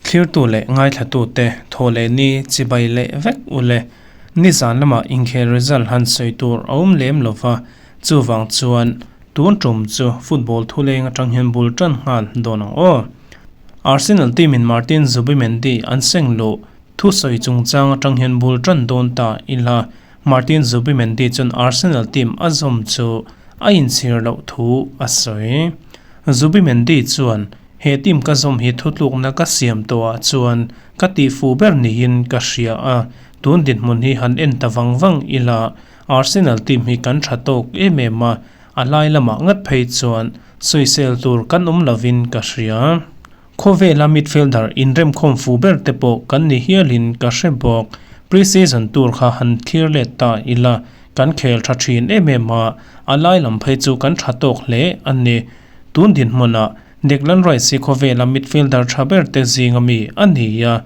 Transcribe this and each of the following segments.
Thlirtu leh ngaithlatute thaw leh ni chibai leh vek u le. Nizan lamah inkhel result han sawi tur a awm lem lo va, chuvang chuan tun tum chu football thuleng atang hian bul tan nghal dawn ang aw. Arsenal team in Martin Zubimendi an seng luh thusawi chungchang atang hian bul tan dawn ta ila Martin Zubimendi chuan Arsenal team a zawm chu a inchhir loh thu a sawi. Zubimendi chuan He team ka zawm hi thutlukna ka siam tawhah chuan ka tihfuh ber niin ka hria a, tun dinhmun hi han en ta vang vang ila Arsenal team hi kan tha tawk em em a, a lai lamah ngat phei chuan sawisel tur kan awm lovin ka hria. Khawvela midfielder inremkhawm fuh ber te pawh kan ni hialin ka hre bawk. Pre-season tur kha han thlir let ta ila kan khel tha thin em em a, a lai lam phei chu kan tha tawk hle a ni. Tun dinhmunah Declan Rice hi khawvela midfielder tha ber te zinga mi a ni a,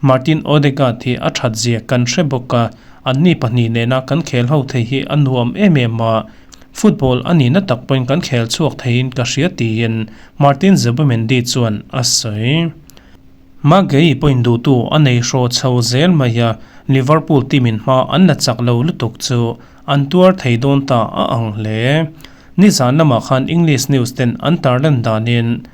Martin Odegaard hi a that zia kan hre bawk a, anni pahnih nena kan khel ho thei hi a nuam em em a, football a nihna tak pawhin kan khel chhuak theiin ka hria tiin Martin Zubimendi chuan a sawi. Maguire pawhin duhtu a nei hraw chho zel mai a, Liverpool team in hma an la chak lo lutuk chu an tuar thei dawn ta a ang hle. Nizan lamah khan English news ten an tarlan danin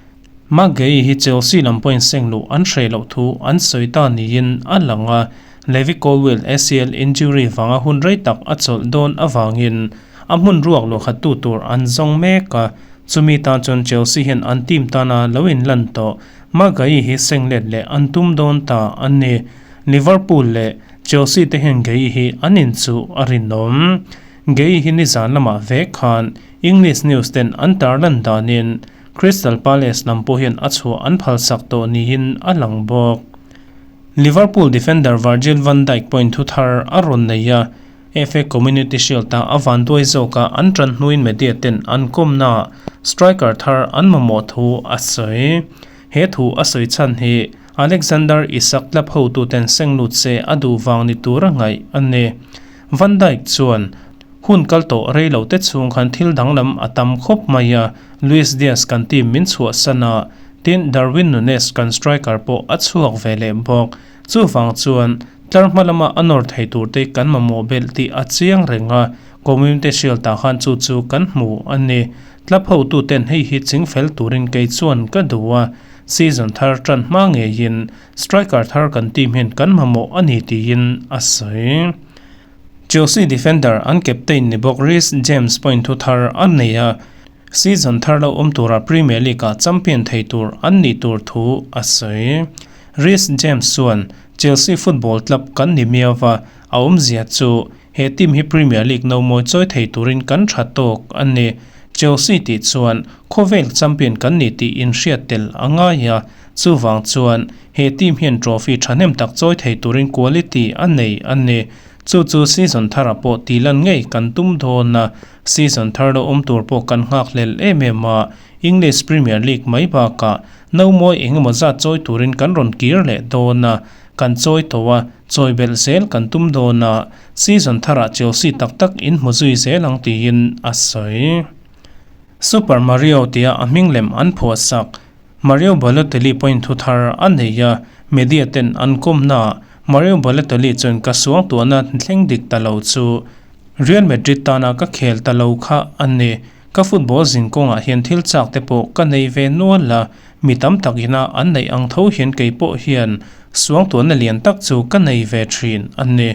Maguire hi Chelsea lam pawhin seng luh an hreh loh thu an sawi ta niin a lang a, Levi Colwill ACL injury vanga hun rei tak a chawlh dawn avangin a hmun ruak luahkhattu tur an zawng mek a, chumi tan chuan Chelsea hian an team tana lo inlan tawh Maguire hi seng let leh an tum dawn ta a ni. Liverpool leh Chelsea te hian Gueye hi an inchuh a rinawm. Gay hi nizan lamah vek khan English news ten an tarlan danin Crystal Palace lam pawh hian a chhuah an phalsak tawh niin a lang bawk. Liverpool defender Virgil van Dijk pawhin thu thar a rawn nei a, FA Community Shield-ah a vanduai zawka an tan hnuin media ten an kawmnaah striker thar an mamawh thu a sawi. He thu a sawi chhan hi Alexander Isak club hotuten seng lut se a duh vang ni tura ngaih a ni. Van Dijk chuan, Hun kal tawh rei lo te chhung khan thil danglam a tam khawp mai a, Luis Diaz kan team min chhuahsan a, tin Darwin Nunez kan striker pawh a chhuak ve leh bawk. Chuvang chuan, tlar hma lama a nawr thei tur te kan mamawh belh tih a chiang reng a, Community Shield ah khan chu chu kan hmu a ni. Club hotuten hei hi chingfel turin kei chuan ka duh a, season thar tan hma ngeiin Striker thar kan team hian kan mamawh a ni tiin a sawi. Chelsea defender an captain ni bawk Reece James pawhin thu thar a nei a, season thar lo awm tura Premier League-ah champion thei tur an nih tur thu a sawi. Reece James chuan, Chelsea football club kan ni miau va, a awmzia chu he team hi Premier League no mawi chawi thei turin kan tha tawk a ni. Chelsea tih chuan khawvel champion kan ni tih inhriat tel a ngai a, Chuvang chuan he team hian trophy thahnem tak chawi thei turin quality a nei a ni. Chu chu season tharah pawh tih lan ngei kan tum dawn a, season thar lo awm tur pawh kan nghak hlel em em a, English Premier League mai bakah no mawi eng emaw zat chawi turin kan rawn kir leh dawn a, kan chawi tawh a, chawi belh zel kan tum dawn a, season tharah Chelsea tak tak in hmu zui zel ang tiin a sawi. Super Mario tia a hming lem an phuahsak. Mario Balotelli pawhin thu thar a nei a, media ten an kawmnaah Mario Balotelli chuan ka suang tuahna thleng dik ta lo chu Real Madrid tana ka khel ta lo kha a ni. Ka football zin kawngah hian thil chak te pawh ka nei ve nual a, mi tam tak ina an neih ang tho hian kei pawh hian suang tuahna lian tak chu ka nei ve thin a ni.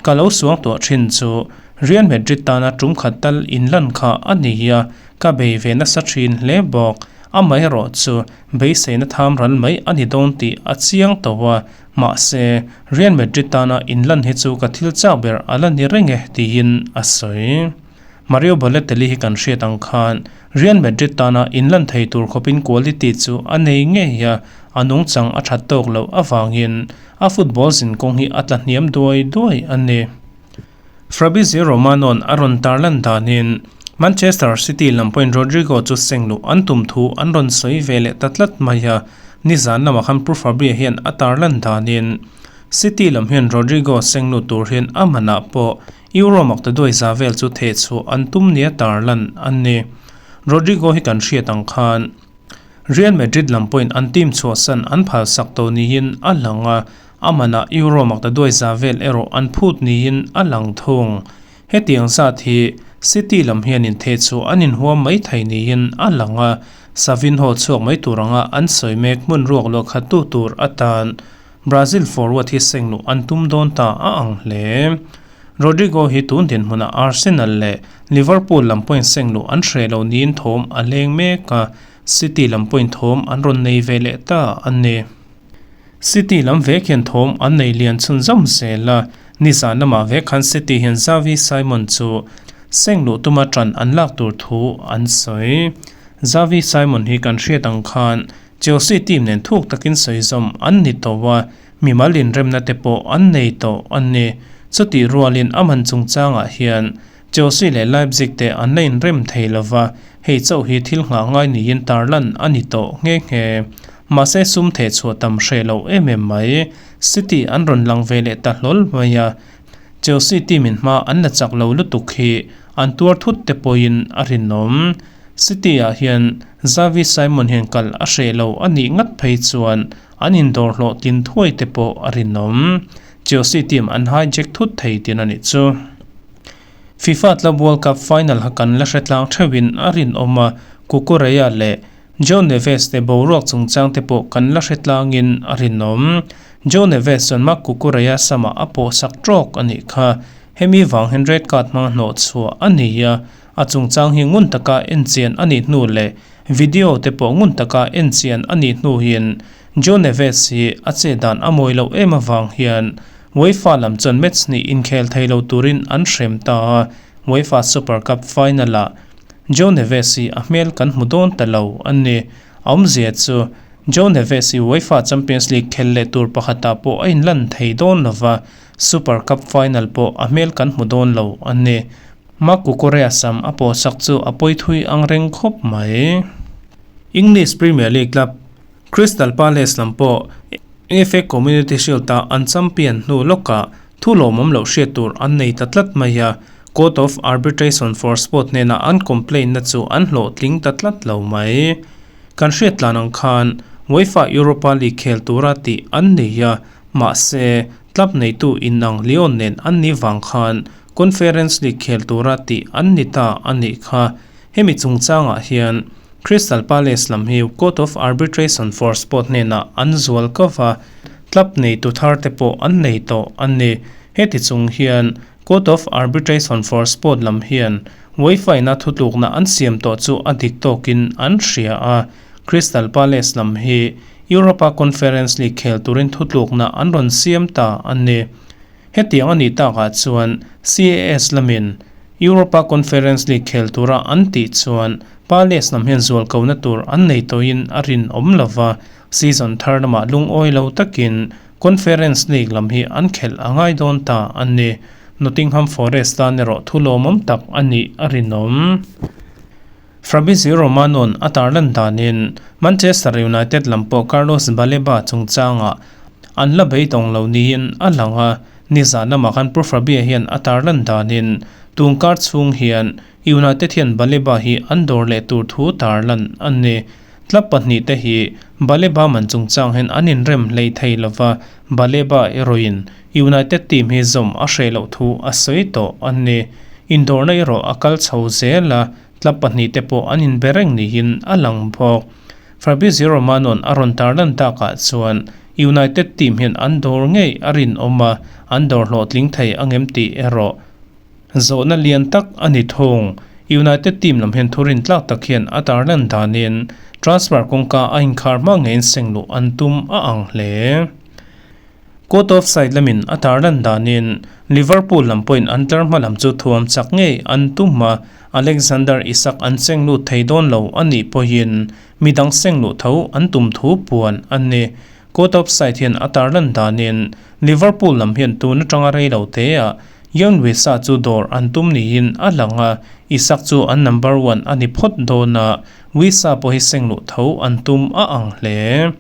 Ka lo suang tuah thin chu Real Madrid tana tum khat tal inlan kha a ni a, ka bei ve nasa thin hle bawk. Amaherawh chu beiseina tham ral mai a ni dawn tih a chiang tawh a, mahse, Real Madrid tana inlan hi chu ka thil chak ber a la ni reng e, tiin a sawi. Mario Balotelli hi kan hriat ang khan Real Madrid tana inlan thei tur khawpin quality chu a nei ngei a, a nungchang a that tawk loh avangin a football zinkawng hi a tla hniam duai duai a ni. Fabrizio Romano-a'n a rawn tarlan danin Manchester City lam pawhin Rodrigo chu seng luh an tum thu an rawn sawi ve leh ta tlat mai a, nizan lamah khan Pu Fabri hian a tarlan danin City lam hian Rodrigo seng lut tur hian a manah pawh Euro maktaduai za vel chu thehchhuah an tum nia tarlan a ni. Rodrygo hi kan hriat ang khan Real Madrid lam pawhin an team chhuahsan an phalsak tawh niin a lang a, a manah Euro maktaduai za vel erawh an phut niin a lang thung. Hetiang zat hi City lam hian intheh chu an inhuam mai thei niin a lang a, Savinho chhuak mai tur anga an sawi mek hmun ruak luah khattu tur atan Brazil forward hi seng luh an tum dawn ta a ang hle. Rodrygo hi tun dinhmunah Arsenal leh Liverpool lam pawhin seng luh an hreh lo niin thawm a leng mek a, City lam pawhin thawm an rawn nei ve leh ta a ni. City lam vek hian thawm an nei lian chhunzawm zel a, nizan lamah vek khan City hian Xavi Simon chu seng luh tuma ṭan an lak tur thu an sawi. Xavi Simon hi kan hriat ang khan Chelsea team nen thuk takin sawizawm an ni tawh a, mimal inremna te pawh an nei tawh a ni. Chutih rualin a man chungchangah hian Chelsea leh Leipzig te an la inrem thei lo va, hei chauh hi thil nghah ngai niin tarlan a ni tawh nghe nghe. Mahse sum theh chhuah tam hreh loh em em mai. City an rawn lang ve leh ta hlawl mai a, Chelsea team in hma an la chak lo lutuk hi an tuar thut te pawhin a rinawm. City ah hian Xavi Simon hian kal a hreh lo a nih ngat phei chuan an indawr hlawh tin thuai te pawh a rinawm. Chelsea team an hijack thut thei tin a nih chu. FIFA Club World Cup final kha kan la hre tlang theuhin a rinawm a, Cucurella leh Joe Neves te boruak chungchang te pawh kan la hre tlangin a rinawm. Joe Neves chuan Marc Cucurella samah a pawhsak tawk a nih kha. Hemi vang hian red card hmanga hnawh chhuah a ni a, a chungchang hi ngun taka enchian a nih hnu leh video te pawh ngun taka enchian a nih hnu hian Joe Neves hi a che dan a mawi loh em avang hian UEFA lam chuan match hnih inkhel thei lo turin an hrem ta a, UEFA Super Cup final-ah Joe Neves hi a hmel kan hmu dawn ta lo a ni. A awmzia chu Joe Neves hi UEFA Champions League khel leh tur pakhatah pawh a inlan thei dawn lo va, Super Cup final pawh a hmel kan hmu dawn lo a ni. Marc Cucurella sam a pawhsak chu a pawi thui ang reng khawp mai. English Premier League club Crystal Palace lam pawh FA Community Shield-ah an champion hnu lawkah thu lawmawm loh hriat tur an nei ta tlat mai a, Court of Arbitration for Sport hnenah an complaint-na chu an hlawhtling ta tlat lo mai. Kan hriat tlan ang khan UEFA Europa League khel tura tih an nei a, mahse, club neitu inang Lyon nen an nih vang khan Conference League khel tura tih an ni ta a nih kha. Hemi chungchangah hian Crystal Palace lam hi Court of Arbitration for Sport hnenah an zual kau va, club neitu thar te pawh an nei tawh a ni. Heti chung hian Court of Arbitration for Sport lam hian UEFA ina thutlukna an siam tawh chu a dik tawkin an hria a, Crystal Palace lam hi Europa Conference League khel turin thutlukna an rawn siam ta a ni. Hetiang a nih takah chuan CAS lamin Europa Conference League khel tura an tih chuan Palace lam hian zualkona tur an nei tawhin a rinawm lo va, season thar lamah lungawi lo takin Conference League lam hi an khelh a ngai dawn ta a ni. Nottingham Forest tan erawh thu lawmawm tak a nih a rinawm. Fabrizio Romano-a'n a tarlan danin Manchester United lam pawh Carlos Baleba chungchangah an la beidawng lo niin a lang a, nizan lamah khan Pu Fabia hian a tarlan danin tun kar chhung hian United hian Baleba hi an dawr leh tur thu tarlan a ni. Club pahnihte hi Baleba man chungchang hian an inrem hlei thei lova, Baleba erawhin United team hi zawm a hreh loh thu a sawi tawh a ni. Indawrna erawh a kal chho zel a, club pahnihte pawh an inbe reng niin a lang bawk. Fabrizio Romano-a'n a rawn tarlan takah chuan United team hian an dawr ngei a rinawm a, an dawr hlawhtling thei angem tih erawh zawhna lian tak a ni thung. United team lam hian thu rintlak tak hian a tarlan danin transfer kawngka a inkhar hma ngeiin sengluh an tum a ang hle. Court of side lamin a tarlan danin Liverpool lam pawhin an tlar hma lam chu thuam chak ngei an tum a, Alexander Isak an seng lut thei dawn lo a nih pawhin midang seng luh tho an tum thu puan a ni. Court of side hian a tarlan danin Liverpool lam hian tun atanga rei lo teah Yoane Wissa chu dawr an tum niin a lang a, Isak chu an number one a ni phawt dawn a, Wissa pawh hi seng luh tho an tum a ang hle.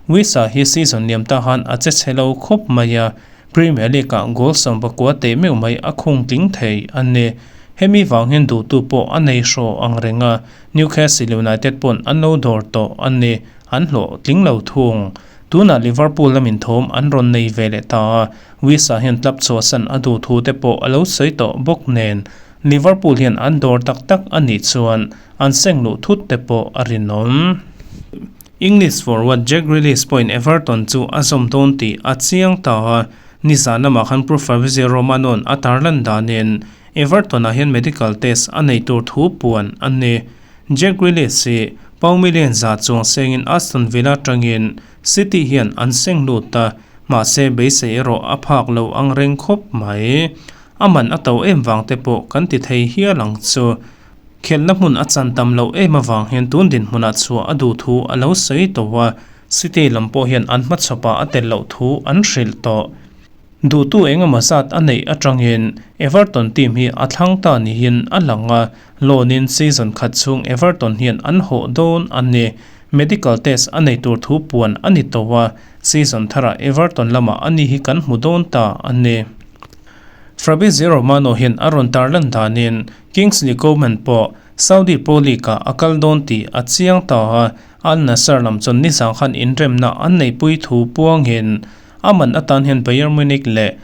Wissa hi season liam ta khan a che chhe lo khawp mai a, Premier League-ah goal 19 teh meuh mai a khung tling thei a ni. Hemi vang hian duhtu pawh a nei hraw ang reng a, Newcastle United pawn an lo dawr tawh a ni, an hlawhtling lo thung. Tunah Liverpool lamin thawm an rawn nei ve leh ta a, Wissa hian club chhuahsan a duh thu te pawh a lo sawi tawh bawk nen, Liverpool hian an dawr tak tak a nih chuan an seng luh thut te pawh a rinawm. English forward Jack Grealish pawhin Everton chu a zawm dawn tih a chiang ta a, nizan lamah khan Pro Fabrizio Romano-a'n a tarlan danin Everton-ah hian medical test a nei tur thu puan a ni. Jack Grealish hi Pau million za chuang sengin Aston Villa atangin City hian an seng lut a, mahse beisei erawh a phak lo ang reng khawp mai. A man a to em vang te pawh kan ti thei hial ang chu. Khelhna hmun a chan tam loh em avang hian tun dinhmunah chhuah a duh thu a lo sawi tawh a, City lam pawh hian an hmachhawpah a tel loh thu an hrilh tawh. Duhtu eng emaw zat a neih atangin Everton team hi a thlang ta niin a lang a, loan-in season khat chhung Everton hian an hawh dawn a ni. Medical test a nei tur thu puan a ni tawh a, season tharah Everton lamah a ni hi kan hmu dawn ta a ni. Fabrizio Romano hian a rawn tarlan danin Kingsley Coman pawh Saudi Pro League-ah a kal dawn tih a chiang ta a, Al Nassr lam chuan nizang khan inremna an neihpui thu puangin a man atan hian Bayern Munich leh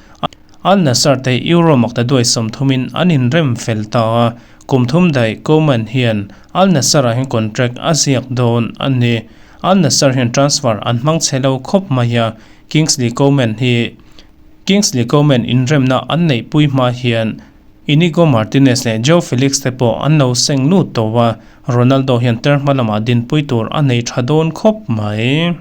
Al Nassr te Euro maktaduai sawmthumin an inrem fel ta a, kum thum daih Coman hian Al Nassr-ah hian contract a ziak dawn a ni. Al Nassr hian transfer an hmang chhe lo khawp mai a, Kingsley Coman hi Kingsley Coman inremna an neihpui hma hian Inigo Martinez leh Joao Felix te pawh an lo seng lut tawh a, Ronaldo hian ter hma lamah dinpui tur a nei tha dawn khawp mai.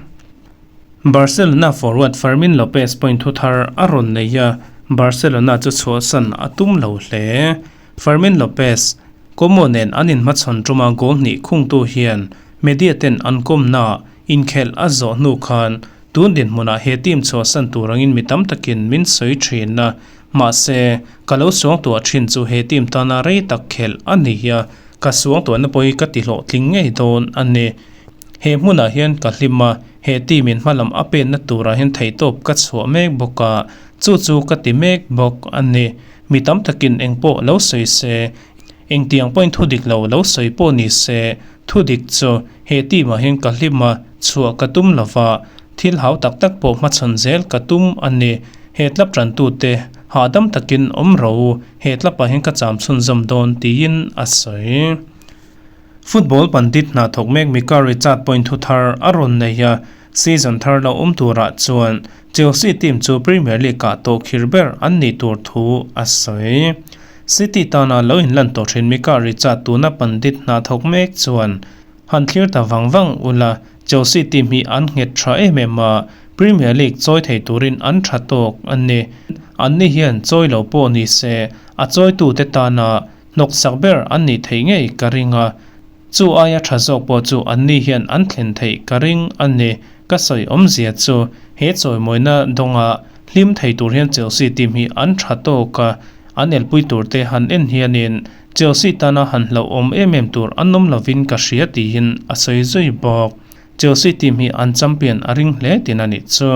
Barcelona forward Fermin Lopez pawhin thu thar a rawn nei a, Barcelona chu chhuahsan a tum lo hle. Fermin Lopez, Como nen an inhmachhawn tuma goal hnih khungtu hian media ten an kawmnaah inkhelh a zawh hnu khan tun dinhmunah he team chhuahsan tur angin mi tam takin min sawi thin a, Mahse, ka lo suangtuah thin chu he team tana rei tak khelh a ni a, ka suangtuahna pawh hi ka ti hlawhtling ngei dawn a ni. He hmunah hian ka hlim a, he team in hmalam a penna turah hian theihtawp ka chhuah mek bawk a, chu chu ka ti mek bawk a ni. Mi tam takin engpawh lo sawi se, engtiang pawhin thu dik lo lo sawi pawh ni se, thu dik chu he team ah hian ka hlim a, chhuah ka tum lova, thil hau tak tak pawh hmachhawn zel ka tum a ni. He tlap tantute hahdam takin awm ro u, he tlapah hian ka cham chhunzawm dawn tiin a sawi. Football pandit hna thawk mek Mika Richard pawhin thu thar a rawn nei a, season thar lo awm turah chuan Chelsea team chu Premier League-ah tawh khir ber an nih tur thu a sawi. City tana lo inlan tawh thin Mika Richard tuna pandit hna thawk mek chuan Han thlir ta vang vang ula, Chelsea team hi an nghet tha em em a, Premier League chawi thei turin an tha tawk a ni. Anni hian chawi lo pawh ni se, a chawitute tana hnawksak ber an nih theih ngei ka ring a, chu aia tha zawk pawh chu anni hian an thlen theih ka ring a ni. Ka sawi awmzia chu he chawimawina dawnga hlim thei tur hian Chelsea team hi an tha tawk a, An elpui turte han en hianin Chelsea tana han hlauhawm em em tur an awm lovin ka hria tiin a sawi zui bawk. Chelsea team hi an champion a ring hle tin a nih chu.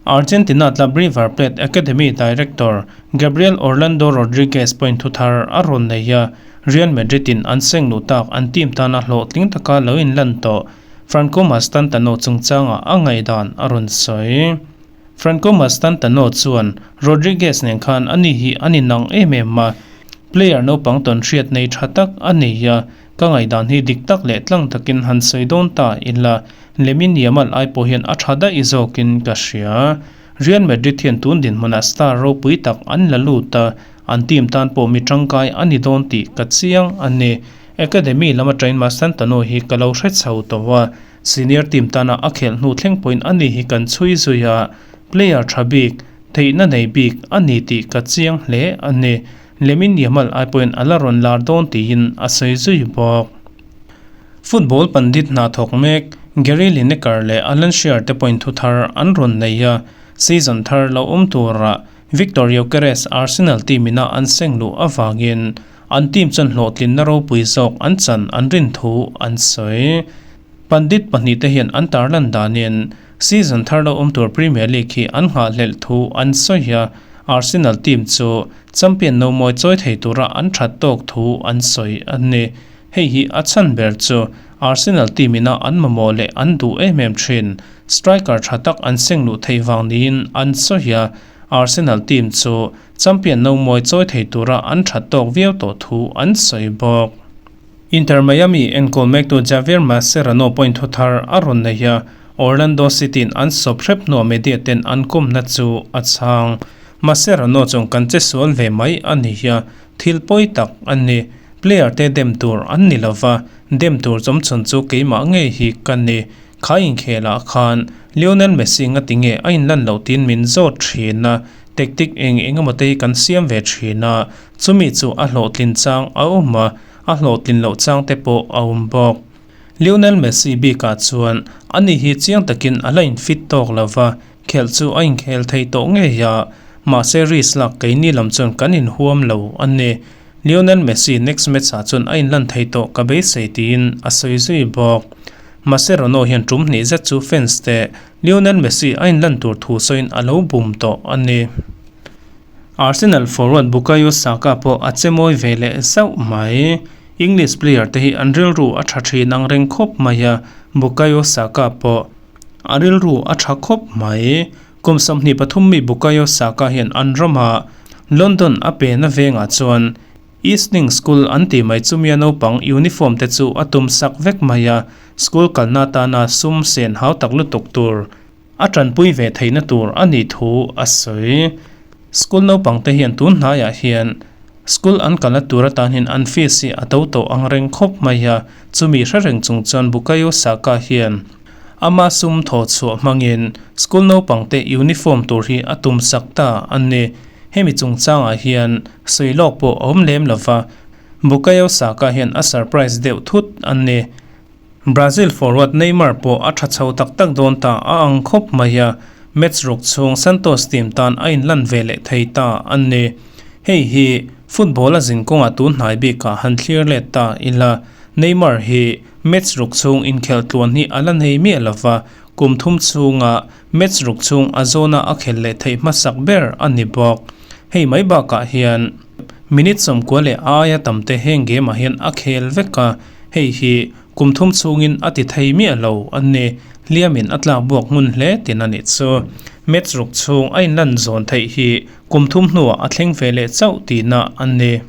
Argentina club River Plate Academy director Gabriel Orlando Rodriguez pawhin thu thar a rawn nei a, Real Madrid in an seng luh tak an team tana hlawhtling taka lo inlan tawh Franco Mastantano chungchangah a ngaihdan a rawn sawi. Franco Mastantano chuan Rodriguez nen khan ani hi an inang em em a, player naupang tawn hriat nei tha tak a nei a, ka ngaihdan hi dik tak leh tlang takin han sawi dawn ta ila, Lamine Yamal ai pawh hian a tha daih zawkin ka hria. Real Madrid hian tun dinhmunah star ropui tak an la lut a, an team tan pawh mi tangkai a ni dawn tih ka chiang a ni. Academy lama train Mastantano hi ka lo hre chho tawh a, Senior team tana a khelh hnu thleng pawhin a ni hi kan chhui zui a, player tha bik, theihna nei bik a ni tih ka chiang hle a ni. Lamine Yamal ai pawhin a la rawn lar dawn tiin a sawi zui bawk. Football pandit hna thawk mek Gary Lineker leh Alan Shearer te pawhin thu thar an rawn nei a, season thar lo awm turah Viktor Gyokeres Arsenal team ina an seng luh avangin An team chuan hlawhtlinna ropui zawk an chan an rin thu an sawi. Pandit pahnihte hian an tarlan danin season thar lo awm tur Premier League hi an nghahhlelh thu an sawi a. Arsenal team chu champion nomawi chawi thei tura an that tawk thu an sawi a ni. Hei hi a chhan ber chu Arsenal team ina an mamawh leh an duh em em thin striker tha tak an seng luh theih vang niin an sawi a, Arsenal team chu champion nomawi chawi thei tura an that tawk viau tawh thu an sawi bawk. Inter Miami enkawl mektu Javier Mascherano point thu thar a rawn nei a, Orlando City-in an sawp hrep hnuah media ten an kawmna chu a chhang. Mascherano chuan kan che sual ve mai a ni a, thil pawi tak a ni. Player te dem tur an ni lova, dem tur chawmchhawn chu keimah ngei hi ka ni. Kha inkhelah khan Lionel Messi nga tinge a inlan loh tiin min zawt thin a, tactic eng eng emaw te hi kan siam ve thin a, chumi chu a hlawhtlin chang a awm a, a hlawhtlin loh chang te pawh a awm bawk. Lionel Messi bikah chuan ani hi chiang takin a la infit tawk lo va, khelh chu a inkhel thei tawh ngei a, mahse risk lak keini lam chuan kan inhuam lo a ni. Lionel Messi next match ah chuan a inlan thei tawh ka beisei tiin a sawi zui bawk. Mascherano hian tum hnih zet chu fans te Lionel Messi a inlan tur thu sawiin a lo bum tawh a ni. Arsenal forward Bukayo Saka pawh a che mawi ve leh zauh mai. English player te hi an rilru a tha thin ang reng khawp mai a, Bukayo Saka pawh a rilru a tha khawp mai. Kum 23 mi Bukayo Saka hian an ramah London a pena vengah chuan Eastling School an tih mai chumia naupang uniform te chu a tum sak vek mai a, school kalna atana sum sen hau tak lutuk tur a tanpui ve theihna tur a nih thu a sawi. School naupang te hian tun hnaiah hian school an kalna tur atan hian an fees hi a to tawh ang reng khawp mai a, chumi hre reng chung chuan Bukayo Saka hian Ama sum thaw chhuah hmangin school naupangte uniform tur hi a tum sak ta a ni. Hemi chungchangah hian sawi lawk pawh a awm lem lova, Bukayo Saka hian a surprise deuh thut a ni. Brazil forward Neymar pawh a tha chho tak tak dawn ta a ang khawp mai a, match ruk chhung Santos team tan a inlan ve leh thei ta a ni. Hei hi football a zin kawngah tun hnai bikah han thlir let ta ila, Neymar hi Match ruk chhung inkhelh tluan hi a la nei miah lova, kum thum chhunga match ruk chhung a zawna a khelh leh theih hmasak ber a ni bawk. Hei mai bakah hian minute 90 leh a aia tam te heng game ah hian a khel vek a, hei hi kum thum chhungin a ti thei miah lo a ni. Hliamin a tlak buak hmun hle tin a nih chu. Match ruk chhung a inlan zawn theih hi kum thum hnuah a thleng ve leh chauh tihna a ni.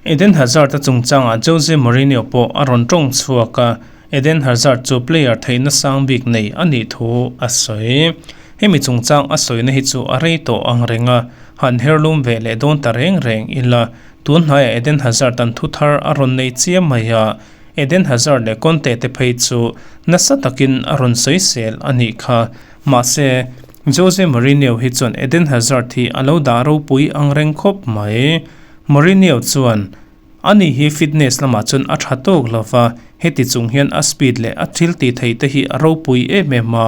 Eden Hazard-a chungchangah Jose Mourinho pawh a rawn tawng chhuak a, Eden Hazard chu player theihna sang bik nei a nih thu a sawi. Hemi chungchang a sawina hi chu a rei tawh ang reng a, han herlum ve leh dawn ta reng reng ila, tun hnaiah Eden Hazard-a'n thu thar a rawn nei chiam mai a, Eden Hazard leh Conte te phei chu nasa takin a rawn sawisel a nih kha. Mahse, Jose Mourinho hi chuan Eden Hazard hi a lo dah ropui ang reng khawp mai. Mourinho chuan, Ani hi fitness lamah chuan a tha tawk lo va, heti chung hian a speed leh a thil tih theih te hi a ropui em em a,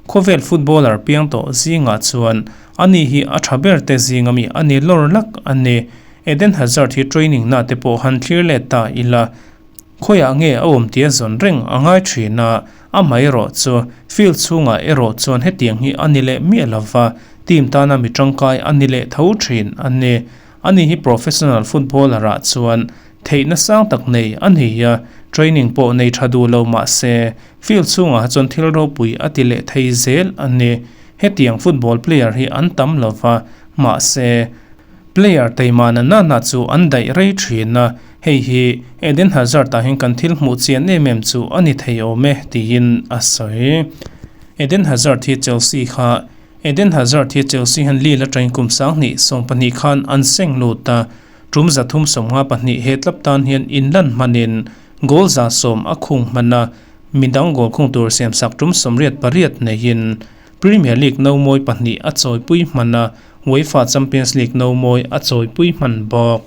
khawvel footballer piang tawh zingah chuan ani hi a tha ber te zinga mi a ni lawr lak a ni. Eden Hazard hi training na te pawh han thlir let ta ila, khawiah nge a awm tia zawn reng a ngai thin a, amaherawh chu field chhungah erawh chuan hetiang hi a ni leh miah lo va, team tana mi tangkai a ni leh tho thin a ni. Ani hi professional footballer ah chuan theihna sang tak nei a ni a, training pawh nei tha duh lo mah se field chhungah chuan thil ropui a ti leh thei zel a ni. Hetiang football player hi an tam lo va, mahse player teimahna nana chu an daih rei thin a, hei hi Eden Hazard ah hian kan thil hmuh chian em em chu a ni thei awm e tiin a sawi. Eden Hazard hi Chelsea kha Eden Hazard hi Chelsea hian Lille atangin kum 2012 khan an seng lut a, tum 352 he tlap tan hian inlan hmanin goal 110 a khung hman a, midang goal khung tur siamsak tum 88 neiin Premier League no mawi pahnih a chawipui hman a, UEFA Champions League no mawi a chawipui hman bawk.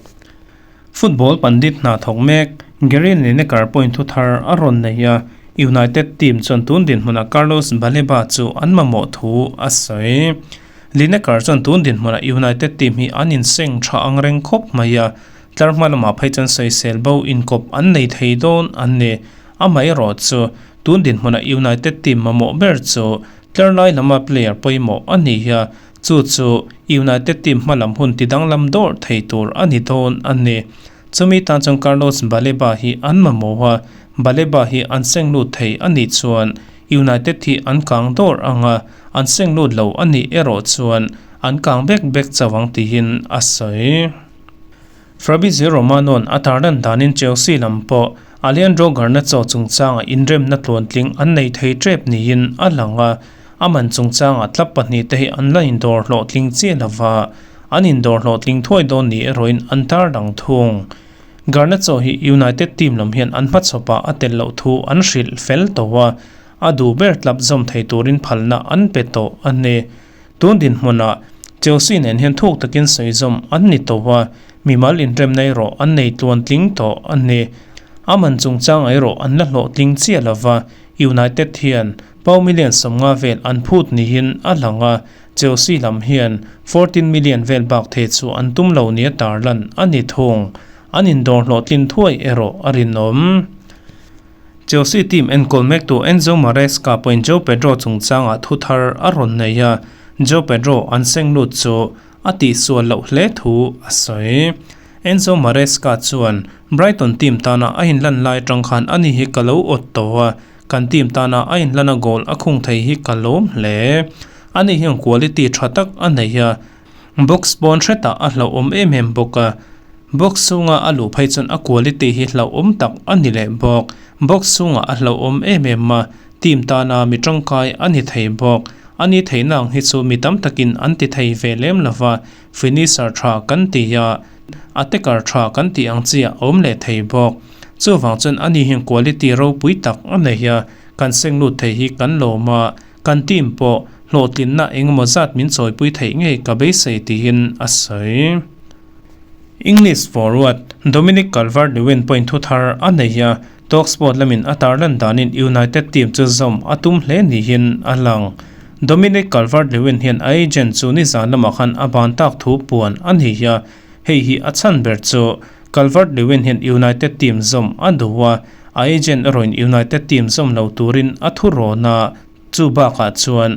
Football pandit hna thawk mek Gary Lineker pawhin thu thar a rawn nei a, United team chuan tun dinhmunah Carlos Baleba chu an mamawh thu a sawi. Lineker chuan tun dinhmunah United team hi an inseng tha ang reng khawp mai a, tlar hma lamah phei chuan sawisel bo inkawp an nei thei dawn an ni. Amaherawh chu tun dinhmunah United team mamawh ber chu tlar lai lama player pawimawh a ni a, chu chu. United team hmalam hun tidanglam dawrh thei tur a ni dawn a ni. Chumi tan chuan Carlos Baleba hi an mamawh a, Baleba hi an seng lut thei a nih chuan United hi an kang dawrh ang a, an seng lut lo a nih erawh chuan an kang bek bek chauh ang tiin a sawi. Fabrizio Romano-a'n a tarlan danin Chelsea lam pawh Alejandro Garnacho chungchanga inremna tluantling an nei thei tep niin a lang a, a man chungchanga tlap pahnihte hi an la indawr hlawhtling chiah lo va, an indawr hlawhtling thuai dawn ni erawhin an tarlang thung. Garnacho hi United team lam hian an hmachhawpah a tel loh thu an hrilh fel tawh a, a duh ber tlap zawm thei turin phalna an pe tawh a ni. Tun dinhmunah Chelsea nen hian thuk takin sawi zawm an ni tawh a, mimal inremna erawh an nei tluantling tawh a ni. A man chungchang erawh an la hlawhtling chiah lo va, United hian pound million 50 vel an phut niin a lang a, Chelsea lam hian 14 million vel bak thei chu an tum lo nia tarlan a ni thung. An indawr hlawhtlin thuai erawh a rinawm. Chelsea team enkawl mektu Enzo Maresca pawhin Joao Pedro chungchangah thu thar a rawn nei a, Joao Pedro an seng lut chu a tihsual loh hle thu a sawi. Enzo Maresca chuan, Brighton team tana a inlan lai atang khan ani hi ka lo awt tawh a, kan team tana a inlana goal a khung thei hi ka lawm hle. Ani hian quality tha tak a nei a, Box pawn hretah a hlauhawm em em bawk a, box chhunga a luh phei chuan a quality hi hlauhawm tak a ni leh bawk. Box chhungah a hlauhawm em em a, team tana mi tangkai a ni thei bawk. A ni theihna ang hi chu mi tam takin an ti thei ve lem lo va, finisher tha kan ti a, attacker tha kan tih ang chiah a awm leh thei bawk. Chuvang chuan ani hian quality ropui tak a nei a, kan seng lut thei hi kan lawm a, Kan team pawh hlawhtlinna engemaw zat min chawipui theih ngei ka beisei tiin a sawi. English forward Dominic Calvert-Lewin pawhin thu thar a nei a, TalkSport lamin a tarlan danin United team chu zawm a tum hle niin a lang. Dominic Calvert-Lewin hian a agent chu nizan lamah khan a ban tak thu puan a ni a, hei hi a chhan ber chu Calvert-Lewin hian United team zawm a duh a, A agent erawhin United team zawm lo turin a thu rawn a, chu bakah chuan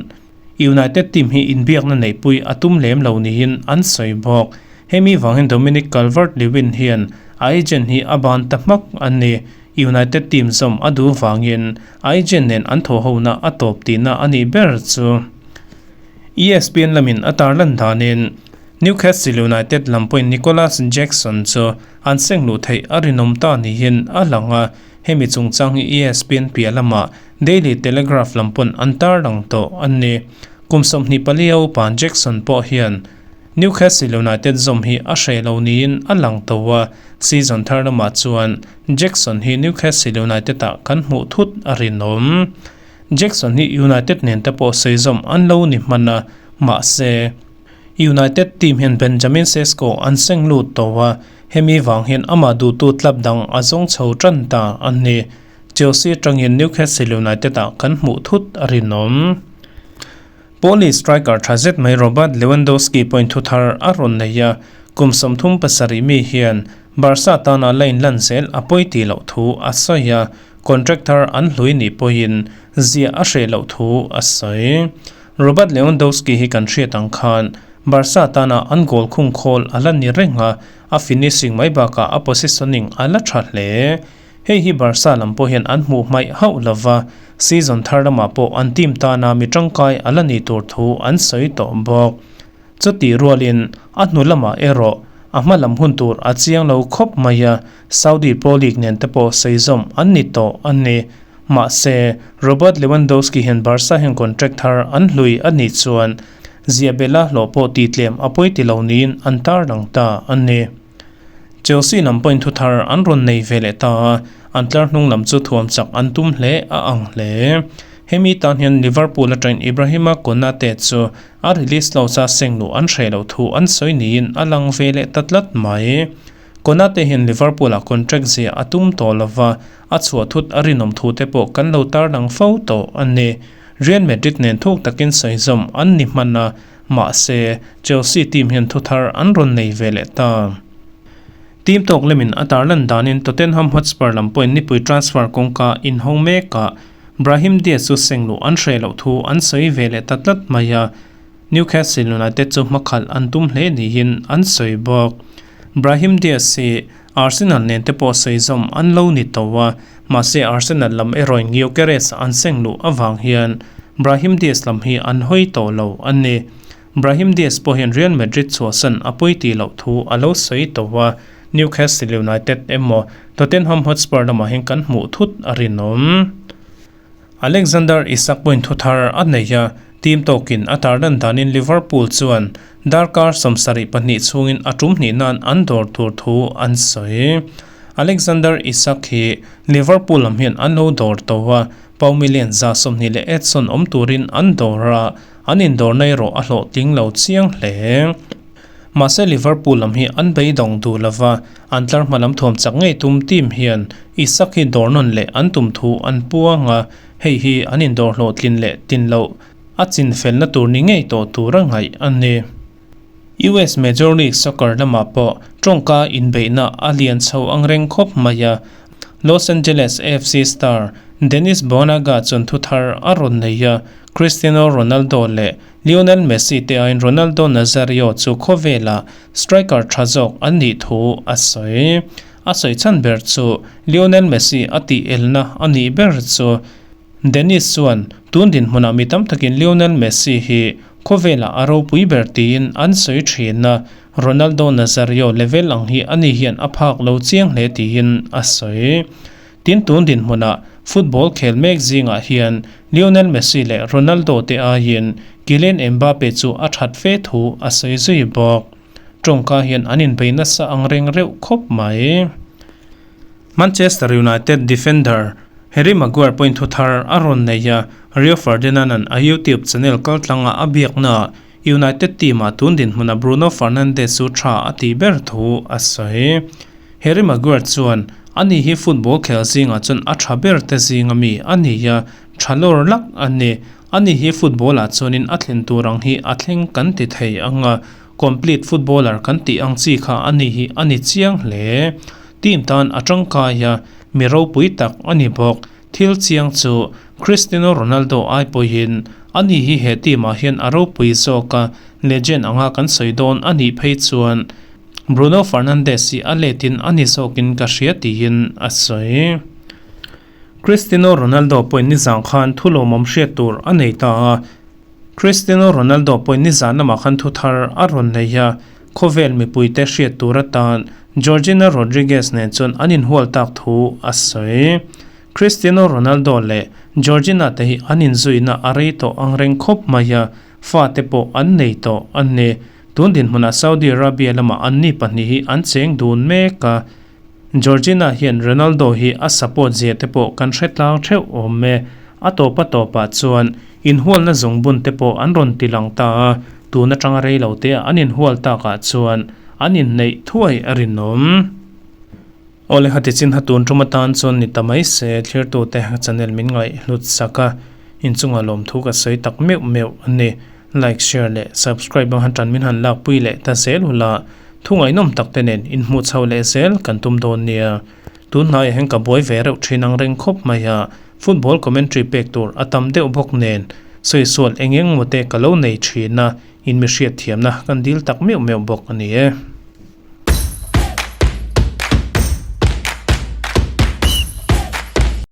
United team hi inbiakna neihpui a tum lem lo niin an sawi bawk. Hemi vangin Dominic Calvert-Lewin hian a agent hi a ban ta hmak a ni. United team zawm a duh vangin a agent nen an thawhhona a tawp tihna a nih ber chu. ESPN lamin a tarlan danin Newcastle United lam pawhin Nicolas Jackson chu An seng luh theih a rinawm ta niin a lang a, hemi chungchang hi ESPN piah lamah Daily Telegraph lam pawn an tarlang tawh a ni. Kum 24 a upa Jackson pawh hian Newcastle United zawm hi a hreh lo niin a lang tawh a, season thar lamah chuan Jackson hi Newcastle United ah kan hmuh thut a rinawm. Jackson hi United nen te pawh sawi zawm an lo ni hman a, mahse, United team hian Benjamin Sesko an seng lut tawh a, hemi vang hian amah duhtu club dang a zawng chho tan ta a ni. Chelsea atangin Newcastle United ah kan hmuh thut a rinawm. Polish striker tha zet mai Robert Lewandowski pawhin thu thar a rawn nei a, kum 37 mi hian Barca tana line lan zel a pawi tih loh thu a sawi a, contract thar an hlui nih pawhin ziah a hreh loh thu a sawi. Robert Lewandowski hi kan hriat ang khan Barca tana an goal khung khawl a la ni reng a, a finishing mai bakah a positioning a la tha hle. Hei hi Barca lam pawh hian an hmuh hmaih hauh lo va, season thar lamah pawh an team tana mi tangkai a la ni tur thu an sawi tawh bawk. Chutih rualin a hnu lamah erawh a hma lam hun tur a chiang lo khawp mai a, Saudi Pro League nen te pawh sawi zawm an ni tawh a ni. Mahse, Robert Lewandowski hian Barca hian contract thar an hlui a nih chuan ziah bela hlawh pawh tih tlem a pawi ti lo niin an tarlang ta a ni. Chelsea lam pawhin thu thar an rawn nei ve leh ta a, an tlar hnung lam chu thuam chak an tum hle a ang hle. Hemi tan hian Liverpool atangin Ibrahima Konate chu a release clause a seng luh an hreh loh thu an sawi niin a lang ve leh ta tlat mai. Konate hian Liverpool-ah contract ziah a tum tawh lova, a chhuah thut a rinawm thu te pawh kan lo tarlang fo tawh a ni. Real Madrid nen thuk takin sawi zawm an ni hman a, mahse, Chelsea team hian thu thar an rawn nei ve leh ta. Team tawk lemin a tarlan danin Tottenham Hotspur lam pawhin nipui transfer kawngka inhawng mekah Brahim Diaz chu seng luh an hreh loh thu an sawi ve leh ta tlat mai a. Newcastle United chu hmakhalh an tum hle niin an sawi bawk. Brahim Diaz hi Arsenal nen te pawh sawi zawm an lo ni tawh a, mahse Arsenal lam erawhin Gyökeres an seng luh avang hian Brahim Diaz lam hi an hawi tawh lo a ni. Brahim Diaz pawh hian Real Madrid chhuahsan a pawi tih loh thu a lo sawi tawh a, Newcastle United emaw Tottenham Hotspur lamah hian kan hmuh thut a rinawm. Alexander Isak pawhin thu thar a nei a, team tawkin a tarlan danin Liverpool chuan darkar 72 chhungin a tum hnih nan an dawr tur thu an sawi. Alexander Isak hi Liverpool lam hian an lo dawr tawh a, pound million 120 leh Edson awm turin an dawr a, an indawrna erawh a hlawhtling lo chiang hle. Mahse Liverpool lam hi an beidawng duh lova, an tlar hma lam thuam chak ngei tum team hian Isak hi dawr nawn leh an tum thu an puang a, hei hi an indawr hlawhtlin leh tin loh a chin felna tur ni ngei tawh tura ngaih a ni. US Major League Soccer lamah pawh tawngka inbeihna a lian chho ang reng khawp mai a, Los Angeles FC star Denis Bouanga chuan thu thar a rawn nei a, Cristiano Ronaldo leh Lionel Messi te aiin Ronaldo Nazario chu khawvela striker tha zawk an nih thu a sawi. A sawi chhan ber chu Lionel Messi a tih elna a nih ber chu. Denis chuan tun dinhmunah mi tam takin Lionel Messi hi khawvela a ropui ber tiin an sawi thin a, Ronaldo Nazario level ang hi ani hian a phak lo chiang hle tiin a sawi. Tin tun dinhmunah football khel mek zingah hian Lionel Messi leh Ronaldo te aiin Kylian Mbappe chu a that fe thu a sawi zui bawk. Tawngka hian an inbei nasa ang reng reuh khawp mai. Manchester United defender Harry Maguire pawhin thu thar a rawn nei a, Rio Ferdinand-a'n a YouTube channel kaltlanga a biaknaah United team-ah tun dinhmunah Bruno Fernandes chu tha a tih ber thu a sawi. Harry Maguire chuan, Ani hi football khel zingah chuan a tha ber te zinga mi a ni a, tha lawr lak a ni. Ani hi football ah chuanin a thlen tur ang hi a thleng kan ti thei ang a, complete footballer kan tih ang chi kha ani hi a ni chiang hle. Team tan a tangkai a, mi ropui tak a ni bawk. Thil chiang chu Cristiano Ronaldo ai pawhin ani hi he team ah hian a ropui zawk a, legend anga kan sawi dawn a nih phei chuan Bruno Fernandes hi a letin a ni zawkin ka hria tiin a sawi. Cristiano Ronaldo pawhin nizan khan thu lawmawm hriat tur a nei ta a. Cristiano Ronaldo pawhin nizan lamah khan thu thar a rawn nei a, khawvel mipuite hriat tur atan Georgina Rodriguez nen chuan an inhual tak thu a sawi. Cristiano Ronaldo leh Georgina te hi an inzuina a rei tawh angreng khawp mai a, fate pawh an nei tawh a ni. Tun dinhmunah Saudi Arabia lamah anni pahnih hi an cheng dun mek a, Georgina hian Ronaldo hi a support zia te pawh kan hre tlang theuh awm e. A tawp a tawpah chuan inhualna zungbun te pawh an rawn ti lang ta a, tun atanga rei lo te an inhual takah chuan an inneih thuai a rinawm. Awle hati chin ha tun tum atan chuan ni ta mai se thlirtute channel min ngaih hlut sak a, inchunga lawmthu ka sawi tak meuh meuh a ni. Like, share leh subscribe ang han tan min han lakpui leh ta zel ula, thu ngaihnawm tak te nen inhmuh chho leh zel kan tum dawn nia. Tun hnaiah hian ka buai ve reuh thin ang reng khawp mai a, football commentary pek tur a tam deuh bawk nen, sawi sual eng eng maw te ka lo nei thin a, in mi hriatthiamna kan dil tak meuh meuh bawk a ni e.